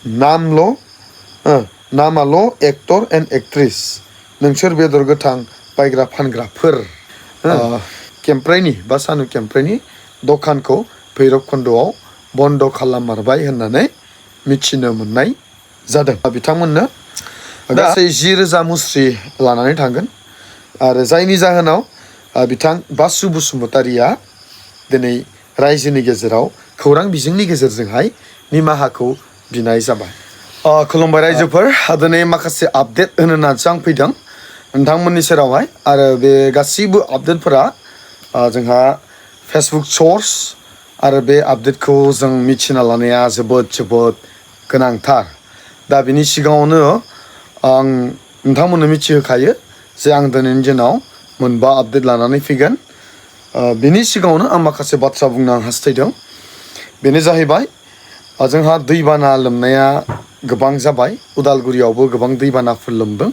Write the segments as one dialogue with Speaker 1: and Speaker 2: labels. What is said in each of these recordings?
Speaker 1: नामल' नामाल' actor and actress नोंसोर बेदर गोथां बायग्रा फानग्राफोर केम्प्राइनि बा सानु केम्प्राइनि दखानखौ भैरबखुन्दआव बन्द खालाममारबाय होननानै मिथिनो मोननाय जादों। बिथांमोननो गासै 10,000 मुस्रि लानानै थांगोन आरो जायनि जाहोनाव बिथां बासु बसुमतारिया दिनै रायजोनि गेजेराव खौरां बिजोंनि गेजेरजोंहाय निमाहाखौ बिनाय जाबाय। खुलुमबाय रायजोफोर, दिनै माखासे आपडेट होनो होननानैसो आं फैदों नोंथांमोननि सेरावहाय आरो बे गासैबो आपडेटफोरा जोंहा फेसबुक सर्स आरो बे आपडेटखौ जों मिथिना लानाया जोबोद गोनांथार। दा बिनि सिगाङावनो आं नोंथांमोननो मिथिहोखायो जे आं दिनैनि दिनाव मोनबा आपडेट लानानै फैगोन। बिनि सिगाङावनो आं माखासे बाथ्रा बुंनो आं हास्थायदों। बेनो जाहैबाय जोंहा दैबाना लोमनाया गोबां जाबाय। उदालगुरियावबो गोबां दैबानाफोर लोमदों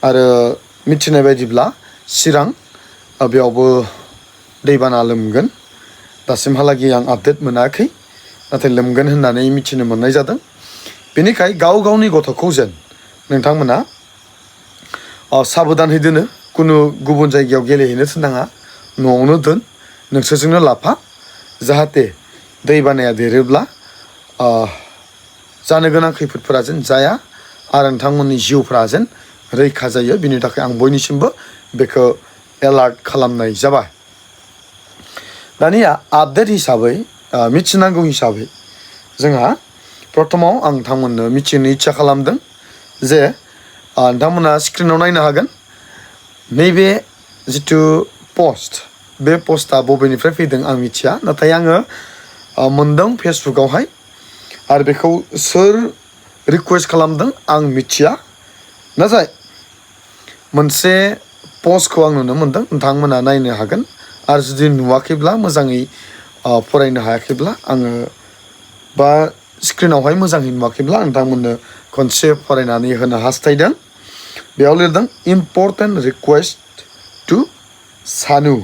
Speaker 1: आरो मिथिनाय बायदिब्ला चिरां बेयावबो दैबाना लोमगोन। दासिमहालागै आं आपडेट मोनाखै, नाथाय लोमगोन होननानै मिथिनो मोननाय जादों। बेनिखाय गाव गावनि गथ'खौ जेन नोंथांमोना साबधानहै दोनो, कुनु गुबुन जायगायाव गेलेहैनो थिननाङा, न'आवनो दोन, नोंसोरजोंनो लाफा, जाहाथे दैबानाया देरोब्ला जानो गोनां खैफोदफोरा जेन जाया आरो नोंथांमोननि जिउफ्रा जेन रैखा जायो। बिनि थाखाय आं बयनिसिमबो बेखौ एलार्ट खालामनाय जाबाय। दानिया आपडेट हिसाबै मिथिनांगौ हिसाबै जोंहा प्रथमाव आं नोंथांमोननो मिथिनो इच्छा खालामदों जे नोंथांमोना स्क्रिनाव नायनो हागोन। नैबे जिथु पस्ट, बे पस्टआ बबेनिफ्राय फैदों आं मिथिया, नाथाय आङो मोनदों फेसबुकआवहाय आरो बेखौ सोर रिकुवेस्ट खालामदों आं मिथिया, नाथाय मोनसे पस्टखौ आं नुनो मोनदों। नोंथांमोना नायनो हागोन आरो जुदि नुवाखैब्ला मोजाङै फरायनो हायाखैब्ला आङो बा स्क्रिनावहाय मोजाङै नुवाखैब्ला नोंथांमोननो खनसे फरायनानै होनो हास्थायदों। बेयाव लिरदों इम्पर्टेन्ट रिक्वेस्ट टु सानु,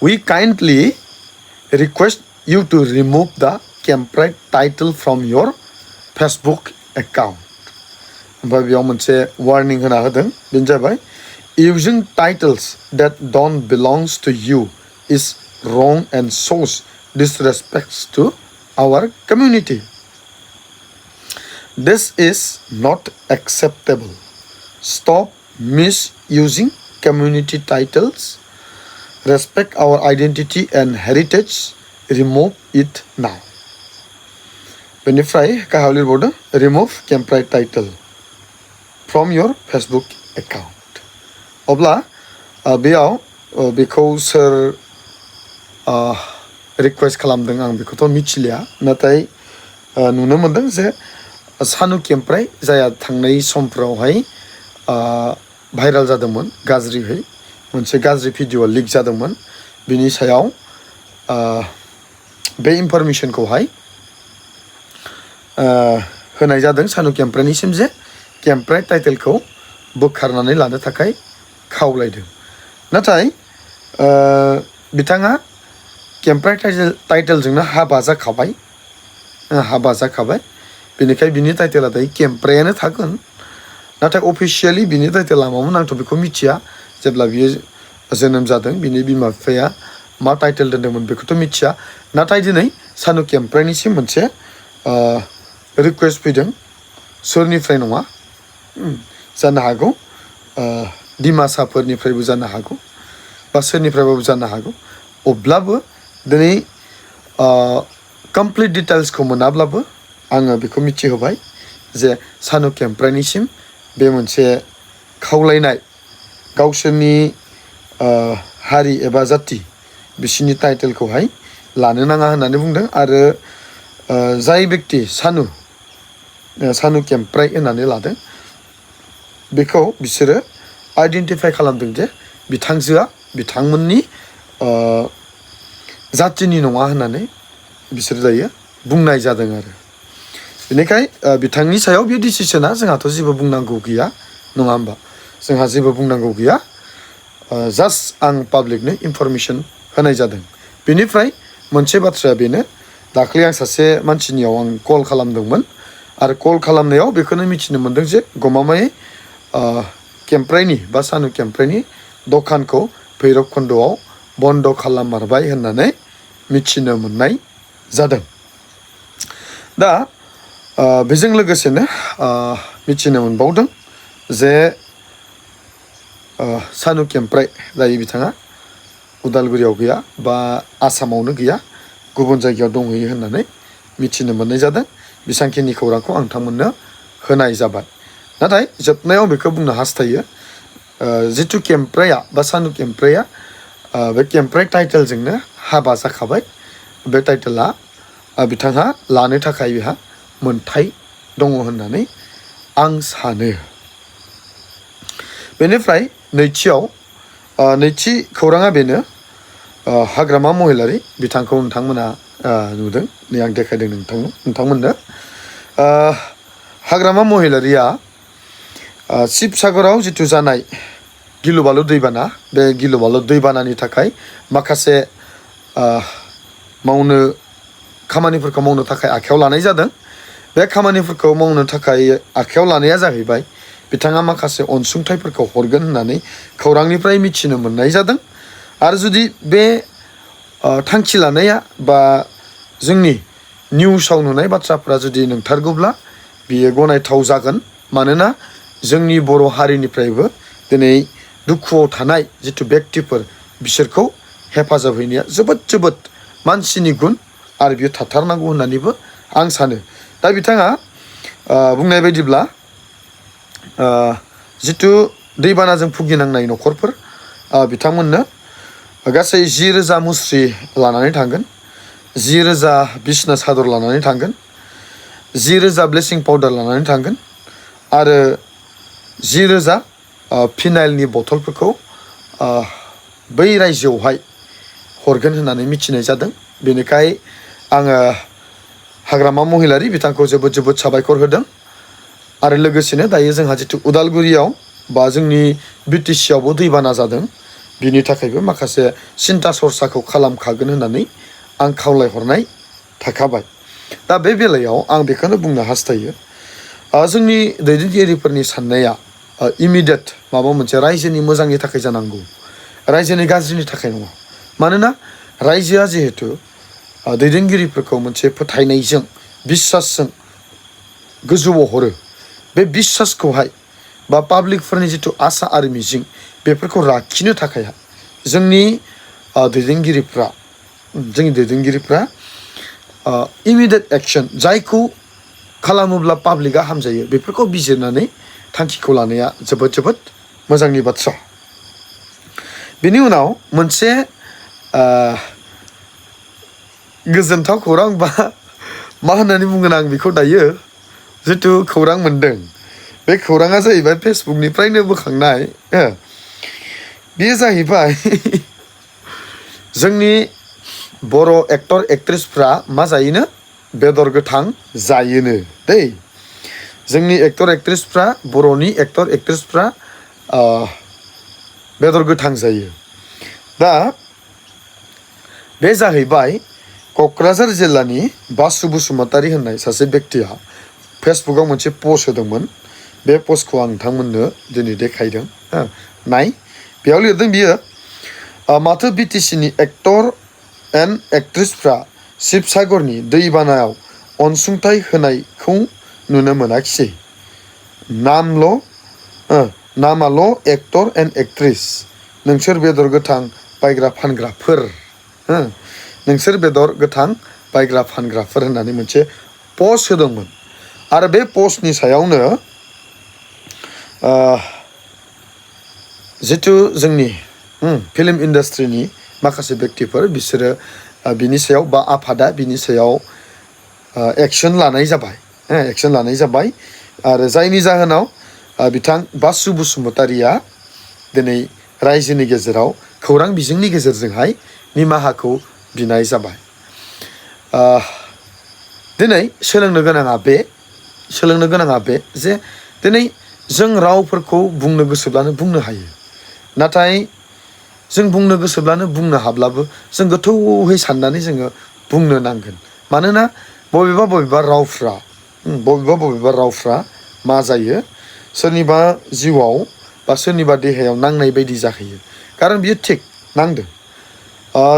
Speaker 1: we kindly request you to remove the campsite title from your Facebook account. ओमफ्राय बेयाव मोनसे वार्निं होना होदों, बेनो जाबाय using titles that don't belongs to you is wrong and shows disrespect to our community. This is not acceptable. Stop misusing community titles. Respect our identity and heritage. Remove it now. बेनिफ्राय गाहायाव लिरबावदों remove campsite title from your Facebook account. अब्ला बेयाव बेखौ सोर request खालामदों आं बेखौथ' मिथिलिया, नाथाय नुनो मोनदों जे सानु केम्प्राइ जायहा थांनाय समफ्रावहाय भाइराल जादोंमोन गाज्रिहै, मोनसे गाज्रि भिडिअ लिक जादोंमोन। बिनि सायाव बे इनफरमेसनखौहाय होनाय जादों सानु केम्प्राइनिसिम जे केम्प्राइ टाइटेलखौ बोखारनानै लानो थाखाय खावलायदों। नाथाय बिथाङा केम्प्राइ टाइटेलजोंनो हाबा जाखाबाय, बेनिखाय बिनि टाइटेला दायो केम्प्राइयानो थागोन। नाथाय अफिसियेलि बिनि टाइटेला मामोन आंथ' बेखौ मिथिया। जेब्ला बियो जोनोम जादों बिनि बिमा बिफाया मा टाइटेल दोनदोंमोन बेखौथ' मिथिया। नाथाय दिनै सानु केम्प्राइनिसिम मोनसे रिकुवेस्ट फैदों, सोरनिफ्राय नङा, जानो हागौ डिमासाफोरनिफ्रायबो जानो हागौ बा सोरनिफ्रायबाबो जानो हागौ। अब्लाबो दिनै कमप्लिट डिटेल्सखौ मोनाब्लाबो आङो बेखौ मिथिहोबाय जे सानु केम्प्राइनिसिम बे मोनसे खावलायनाय, गावसोरनि हारि एबा जाति बिसोरनि टाइटेलखौहाय लानो नाङा होननानै बुंदों। आरो जाय बेक्ति सानु केम्प्राइ होननानै लादों बेखौ बिसोरो आइडेन्टिफाइ खालामदों जे बिथांजोआ बिथांमोननि जातिनि नङा होननानै बिसोर दायो बुंनाय जादों आरो। बेनिखाय बिथांनि सायाव बे डिसिसना, जोंहाथ' जेबो बुंनांगौ गैया, नङा होमबा? जोंहा जेबो बुंनांगौ गैया, जास्ट आं पाब्लिकनो इनफरमेसन होनाय जादों। बेनिफ्राय मोनसे बाथ्राया बेनो दाख्लै आं सासे मानसिनियाव आं कल खालामदोंमोन आरो कल खालामनायाव बेखौनो मिथिनो मोन्दों जे गमामायै केम्प्राइनि बा सानु केम्प्राइनि दखानखौ भैरबखुन्दआव बन्द' खालाममारबाय होननानै मिथिनो मोननाय जादों। दा बेजों लोगोसेनो मिथिनो मोनबावदों जे सानु केम्प्राइ जाय बिथाङा उदालगुरियाव गैया बा आसामावनो गैया गुबुन जायगायाव दंहैयो होननानै मिथिनो मोननाय जादों। बेसांखिनि खौरांखौ आं नोंथांमोननो होनाय जाबाय। नाथाय जोबनायाव बेखौ बुंनो हास्थायो जिथु केम्प्राइआ बा सानु केम्प्राइआ बे केम्प्राइ टाइटेलजोंनो हाबा जाखाबाय। बे टाइटेला बिथांहा लानो थाखाय बेहा मोनथाय दङ होननानै आं सानो। बेनिफ्राय नैथि खौराङा बेनो हाग्रामा महिलारि बिथांखौ नोंथांमोना नुदों। नै आं देखायदों नोंथांमोननो। हाग्रामा महिलारिया शिबसागराव जिथु जानाय गिलु बालु दैबाना, बे गिलु बालु दैबानानि थाखाय माखासे खामानिफोरखौ मावनो थाखाय आखायाव लानाय जादों। बे खामानिफोरखौ मावनो थाखाय आखायाव लानाया जाहैबाय बिथाङा माखासे अनसुंथाइफोरखौ हरगोन होननानै खौरांनिफ्राय मिथिनो मोननाय जादों। आरो जुदि बे थांखि लानाया बा जोंनि निउसाव नुनाय बाथ्राफ्रा जुदि नंथारगौब्ला बियो गनायथाव जागोन। मानोना जोंनि बर' हारिनिफ्रायबो दिनै दुखुआव थानाय जिथु बेक्तिफोर बिसोरखौ हेफाजाब हैनाया जोबोद मानसिनि गुन आरो बियो थाथारनांगौ होननानैबो आं सानो। दा बिथाङा बुंनाय बायदिब्ला जिथु दैबानाजों भुगिनांनाय न'खरफोर बिथांमोननो गासै 10,000 मुस्रि लानानै थांगोन, 10,000 बिसना सादर लानानै थांगोन, 10,000 ब्लेसिं पाउडार लानानै थांगोन आरो 10,000 फिनाइलनि बथलफोरखौ बै रायजोआवहाय हरगोन होननानै मिथिनाय जादों। बेनिखाय आङो हाग्रामा महिलारि बिथांखौ जोबोद साबायखर होदों। आरो लोगोसेनो दायो जोंहा जिथु उदालगुरियाव बा जोंनि BTCआवबो दैबाना जादों, बिनि थाखायबो माखासे सिन्था सरसाखौ खालामखागोन होननानै आं खावलायहरनाय थाखाबाय। दा बे बेलायाव आं बेखौनो बुंनो हास्थायो जोंनि दैदेनगिरिफोरनि साननाया इमिडियेट माबा मोनसे रायजोनि मोजांनि थाखाय जानांगौ, रायजोनि गाज्रिनि थाखाय नङा। मानोना रायजोआ जिहेतु दैदेनगिरिफोरखौ मोनसे फोथायनायजों बिश्वासजों गोजौआव हरो, बे बिश्वासखौहाय बा पाब्लिकफोरनि जिथु आसा आरो मिजिं बेफोरखौ लाखिनो थाखाय जोंनि दैदेनगिरिफ्रा इमिडियेट एक्सन जायखौ खालामोब्ला पाब्लिकआ हामजायो बेफोरखौ बिजिरनानै थांखिखौ लानाया जोबोद मोजांनि बाथ्रा। बेनि उनाव मोनसे गोजोनथाव खौरां बा मा होननानै बुंगोन आं बेखौ दायो जिथु खौरां मोनदों, बे खौराङा जाहैबाय फेसबुकनिफ्रायनो बोखांनाय। बेयो जाहैबाय जोंनि बर' एक्टर एक्ट्रेसफ्रा मा जायोनो, बेदर गोथां जायोनो दै। जोंनि एक्टर एक्ट्रेसफ्रा, बर'नि एक्टर एक्ट्रेसफ्रा बेदर गोथां जायो। दा बे जाहैबाय क'क्राझार जिल्लानि बासु बसुमतारी होननाय सासे बेक्तिया फेसबुकाव मोनसे पस्ट होदोंमोन। बे पस्टखौ आं नोंथांमोननो दिनै देखायदों। नाय, बेयाव लिरदों बियो, माथो BTCनि एक्टर एन्ड एक्ट्रेसफ्रा शिबसागरनि दैबानायाव अनसुंथाइ होनायखौ नुनो मोनाखिसै। नामाल' एक्टर एन्ड एक्ट्रेस, नोंसोर बेदर गोथां बायग्रा फानग्राफोर, नोंसोर बेदर गोथां बायग्रा फानग्राफोर होननानै मोनसे पस्ट होदोंमोन। आरो बे पस्टनि सायावनो जिथु जोंनि फिल्म इन्डास्ट्रिनि माखासे बेक्तिफोर बिसोरो बिनि सायाव बा आफादा बिनि सायाव एक्सन लानाय जाबाय। आरो जायनि जाहोनाव बिथां बासु बसुमतारीया दिनै रायजोनि गेजेराव खौरां बिजोंनि गेजेरजोंहाय निमाहाखौ बिनाय जाबाय। दिनै सोलोंनो गोनाङा बे जे दिनै जों रावफोरखौ बुंनो गोसोब्लानो बुंनो हायो। नाथाय जों बुंनो गोसोब्लानो बुंनो हाब्लाबो जों गोथौहै साननानै जोङो बुंनो नांगोन। मानोना बबेबा रावफ्रा मा जायो सोरनिबा जिउआव बा सोरनिबा देहायाव नांनाय बायदि जाहैयो खारन बियो थिग नांदों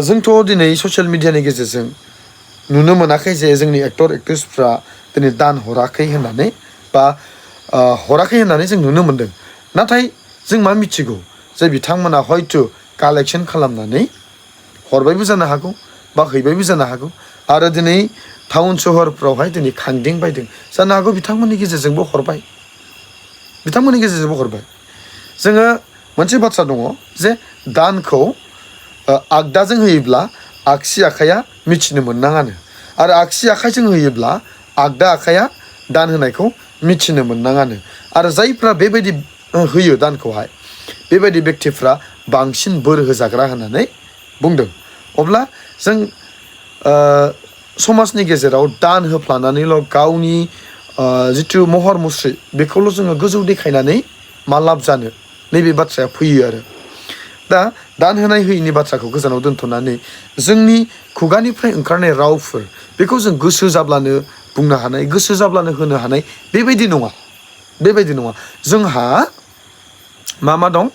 Speaker 1: जोंथ' दिनै ससियेल मिडियानि गेजेरजों नुनो मोनाखै जे जोंनि एक्टर एक्ट्रेसफ्रा दिनै दान हराखै होननानै बा हराखै होननानै जों नुनो मोनदों नाथाय जों मा मिथिगौ जे बिथांमोना हयथ' कालेक्सन खालामनानै हरबायबो जानो हागौ बा हैबायबो जानो हागौ आरो दिनै टाउन सहरफ्रावहाय दिनै खांदिं बायदों जानो हागौ बिथांमोननि गेजेरजोंबो हरबाय जोङो मोनसे बाथ्रा दङ जे दानखौ आगदाजों होयोब्ला आगसि आखाइया मिथिनो मोननाङानो आरो आगसि आखाइजों होयोब्ला आगदा आखाइया दान होनायखौ मिथिनो मोननाङानो आरो जायफ्रा बेबायदि होयो दानखौहाय बेबायदि बेक्तिफ्रा बांसिन बोर होजाग्रा होननानै बुंदों अब्ला जों समाजनि गेजेराव दान होफ्लानानैल' गावनि जिथु महर मुस्रि बेखौल' जोङो गोजौ देखायनानै मा लाब जानो नैबे बाथ्राया फैयो आरो दा दान होनाय होयिनि बाथ्राखौ गोजानाव दोनथ'नानै जोंनि खुगानिफ्राय ओंखारनाय रावफोर बेखौ जों गोसो जाब्लानो बुंनो हानाय गोसो जाब्लानो होनो हानाय बेबायदि नङा जोंहा मा दं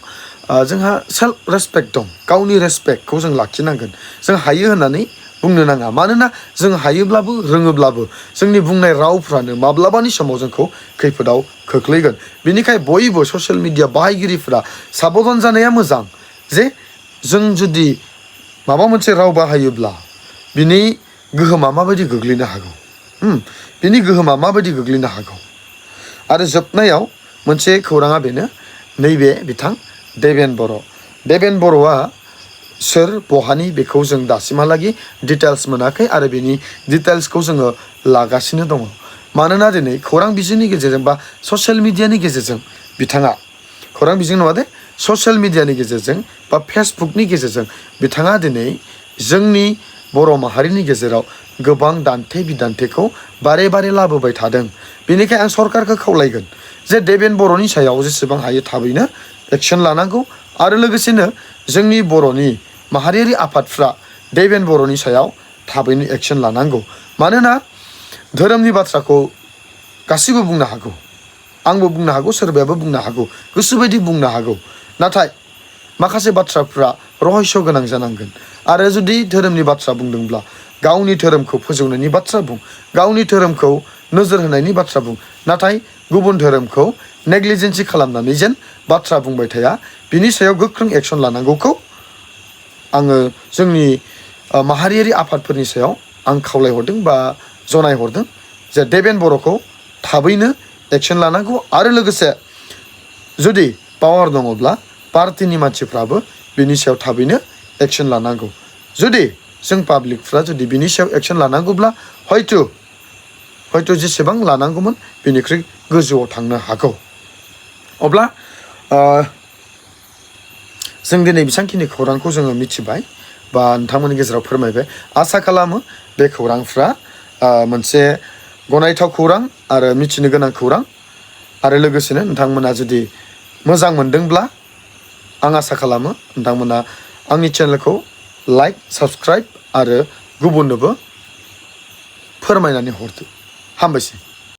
Speaker 1: जोंहा सेल्फ रेसपेक्ट दं गावनि रेसपेक्टखौ जों लाखिनांगोन जों हायो होननानै बुंनो नाङा मानोना जों हायोब्लाबो रोङोब्लाबो जोंनि बुंनाय रावफ्रानो माब्लाबानि समाव जोंखौ खैफोदाव खोख्लैगोन बेनिखायनो बयबो ससियेल मिडिया बाहायगिरिफ्रा साबधान जानाया मोजां जे जों जुदि माबा मोनसे राव बाहायोब्ला बिनि गोहोमा माबायदि गोग्लैनो हागौ आरो जोबनायाव मोनसे खौराङा बेनो नैबे बिथां देबेन बर'आ सोर बहानि बेखौ जों दासिमहालागि डिटेल्स मोनाखै आरो बेनि डिटेल्सखौ जोङो लागासिनो दङ मानोना दिनै खौरां बिजोंनि गेजेरजों बा ससियेल मिडियानि गेजेरजों बिथाङा खौरां बिजों नङा दे ससियेल मिडियानि गेजेरजों बा फेसबुकनि गेजेरजों बिथाङा दिनै जोंनि बर' माहारिनि गेजेराव गोबां दान्थे बिदान्थेखौ बारे लाबोबाय थादों बेनिखायनो आं सरकारखौ खावलायगोन जे देबेन बर'नि सायाव जेसेबां हायो थाबैनो एक्सन लानांगौ आरो लोगोसेनो जोंनि बर'नि माहारियारि आफादफ्रा देबेन बर'नि सायाव थाबैनो एक्सन लानांगौ मानोना धोरोमनि बाथ्राखौ गासैबो बुंनो हागौ आंबो बुंनो हागौ सोरबायाबो बुंनो हागौ गोसोबायदि बुंनो हागौ नाथाय माखासे बाथ्राफ्रा रहस्य गोनां जानांगोन आरो जुदि धोरोमनि बाथ्रा बुंदोंब्ला गावनि धोरोमखौ फोजौनायनि बाथ्रा बुं गावनि धोरोमखौ नोजोर होनायनि बाथ्रा बुं नाथाय गुबुन धोरोमखौ नेग्लिजेन्सि खालामनानै जेन बाथ्रा बुंबाय थाया बिनि सायाव गोख्रों एक्सन लानांगौखौ आङो जोंनि माहारियारि आफादफोरनि सायाव आं खावलायहरदों बा जनायहरदों जे देबेन बर'खौ थाबैनो एक्सन लानांगौ आरो लोगोसे जुदि पावार दङब्ला पार्टिनि मानसिफ्राबो बिनि सायाव थाबैनो एक्सन लानांगौ जुदि जों पाब्लिकफ्रा जुदि बिनि सायाव एक्सन लानांगौब्ला हयथ' जेसेबां लानांगौमोन बेनिख्रुइ गोजौआव थांनो हागौ अब्ला जों दिनै बेसेबांखिनि खौरांखौ जोङो मिथिबाय बा नोंथांमोननि गेजेराव फोरमायबाय आसा खालामो बे खौरांफ्रा मोनसे गनायथाव खौरां आरो मिथिनो गोनां खौरां आरो लोगोसेनो नोंथांमोना जुदि मोजां मोनदोंब्ला आं आसा खालामो नोंथांमोना आंनि चेनेलखौ लाइक साबस्क्राइब आरो गुबुननोबो फोरमायनानै हरदो हामबायसै।